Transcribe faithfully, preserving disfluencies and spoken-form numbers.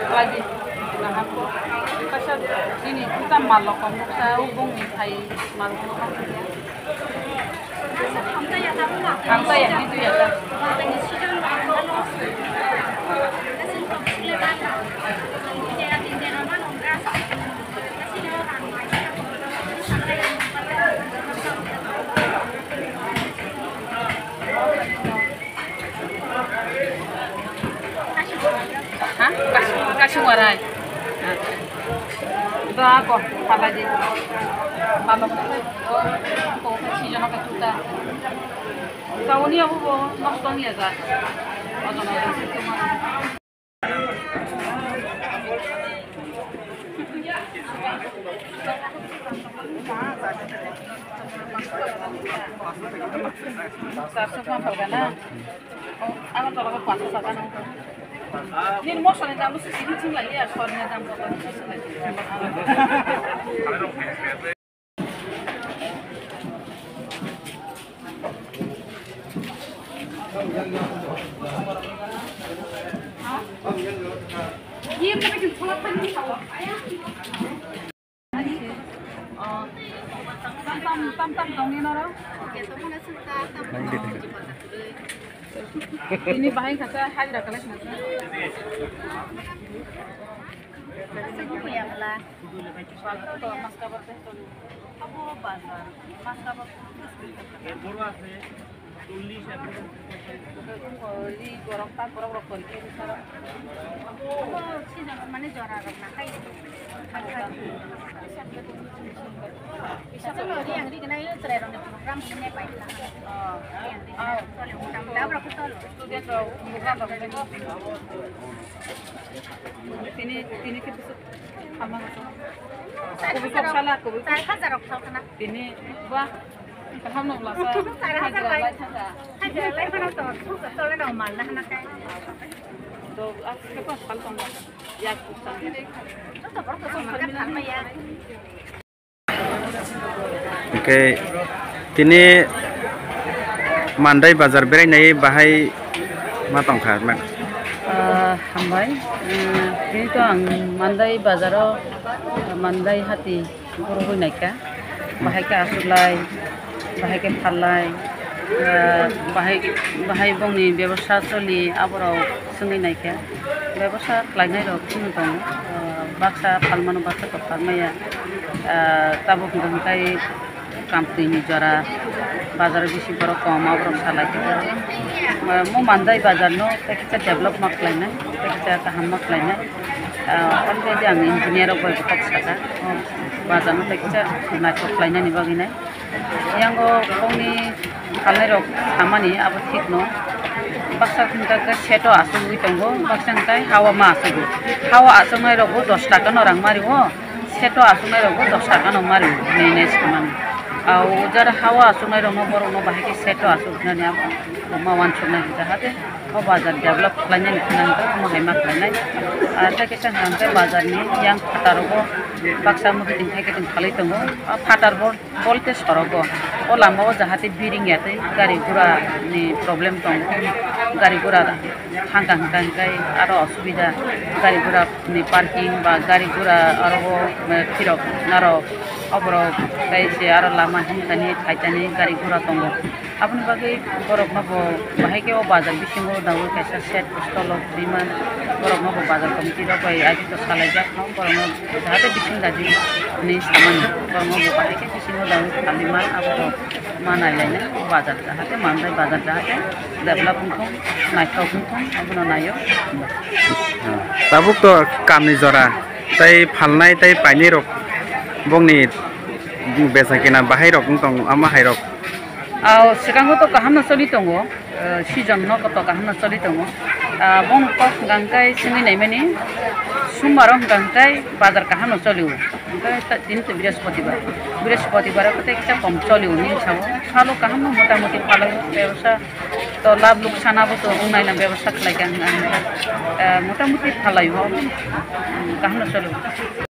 Lagi, naham ko. Kaisa nini puta malok kong sa ubong ni thai malok kong sa. Hamta ya, itu ya, ta. Ha? Kas-, kasing warai. Ha. Doa ko, pala di. Mama ko, ko, ko, si jono ka tuta. Tauni abu bo, nok tong ya ga. Ojo na ga. Charso pang phalga na? Oh, Agartala ko pancho taka na. Nini mosla ni dam bo sisi ni chingla ya, sor ni dam bo sisi ni chingla. Tam tam tam tam tongni noro. Ini bahai kasa hajra kalai kasa. Abo bazar, maskaba. Ri borok ta borok rok kori khe sara. Abo season mane jora rok na khai. Salo ri ang ri gana yo trai rok ni program ni ne pai na. Ri ang ri gana tole mo tam da borok tole. Student rok program rok ni. Tini, tini khe bwswk khamma khe. Kubui kok sala, kubui kok. Char hajar rok thal khna. Tini, ba, kaham no lasa. Char hajar lai. Hajar lai khna to, thuk to le no mal na khna kai. To, a, khe pa sal tong la. Yak sal. Joto borok to sal mal kha thang ya. Hwnkhe tini Mandai bazar berainai bahai ma tongkha, ma-, Ah, hambai. Ah, tini to ang Mandai bazaro, ah, Mandai hati gurugwi naikha. Bahai khe achuklai, bahai khe pharlai, ah, bahai, bahai bongni bebosta choli, aborok swngwi naikha. Bebosta khlainairok chini tongo, ah, baksa phalmano baksa to phalmaya. Ah, tabuk hwnkhe hwnkhe kamtwini jora bazar bisi borok kom, aborok salai khe. Ah, mo Mandai bazar no tei kisa develop ma khlainai, tei kisa kaham ma khlainai. Ah, already ang engineer rok bai kok saka, oh, bazar no tei kisa naithok khlainani bagwi nai. Yango bongni phalnairok samani abo thikno. Baksa hwnkha khe seto asugwi tongo, baksa hwnkha hawa ma asugo. Hawa asuknairokbo dos taka no rang mario, seto asuknairokbo dos taka no mario hinwi nai samani. Au jara hawa asuknairokno borokno bahai khe seto asuknani abo ma wansuknai hwnkha hake o bazar develop khlainani hwnka hwnkha omo hai ma khlainai. Ar tei kisa hwnkha hwnkhe bazarni yang phataro bo baksa mwkhwtwng thaikwtwng khalwi tongo. A phatar bo Bolte sorogo, o lama o jahate biring ya tei gari gura ni problem tongo, gari gura thangka hwnkha hwnkhe aro osubida, gari gura ni parking ba gari gura aro o, eh, phirok narok oborok tei se aro lama himthani phaithani gari gura tongo. Aboni bagwi borokno bo bahai khe o bazar bisingo dagwi kaisa shed stolo kwrwi man, borokno bo bazar committee rok bai aji to salaijak no, borokno jahate bising dadi hinwi samani, borokno bo bahai khe bisingo dagwi phalwi man, abo bo ma nailainai o bazar jahate Mandai bazar jahate develop wngthung, naithok wngthung, abono naio. Tabuk to kamni jora tei phalnai tei painai rok bongni besa kena bahai rok wng tong ama hai rok. Aw, swkango to kaham no choli tongo, eh, season no to kaham no choli tongo. Ah, bong kok hwnkha hwnkhe swngwi naimani, sumbar o hwnkha hwnkhe bazar kaham no choli o. Hwnkhe ta-, tini to Brihaspatibar, Brihaspatibar o tei kisa kom choli o nini sao. Salo kaham no motamuti phalai o, bebsa to labh luksan abo to wngnai na bebsa khlai kha hwnkha hwnkhe, eh, motamuti phalai o, kaham no choli o.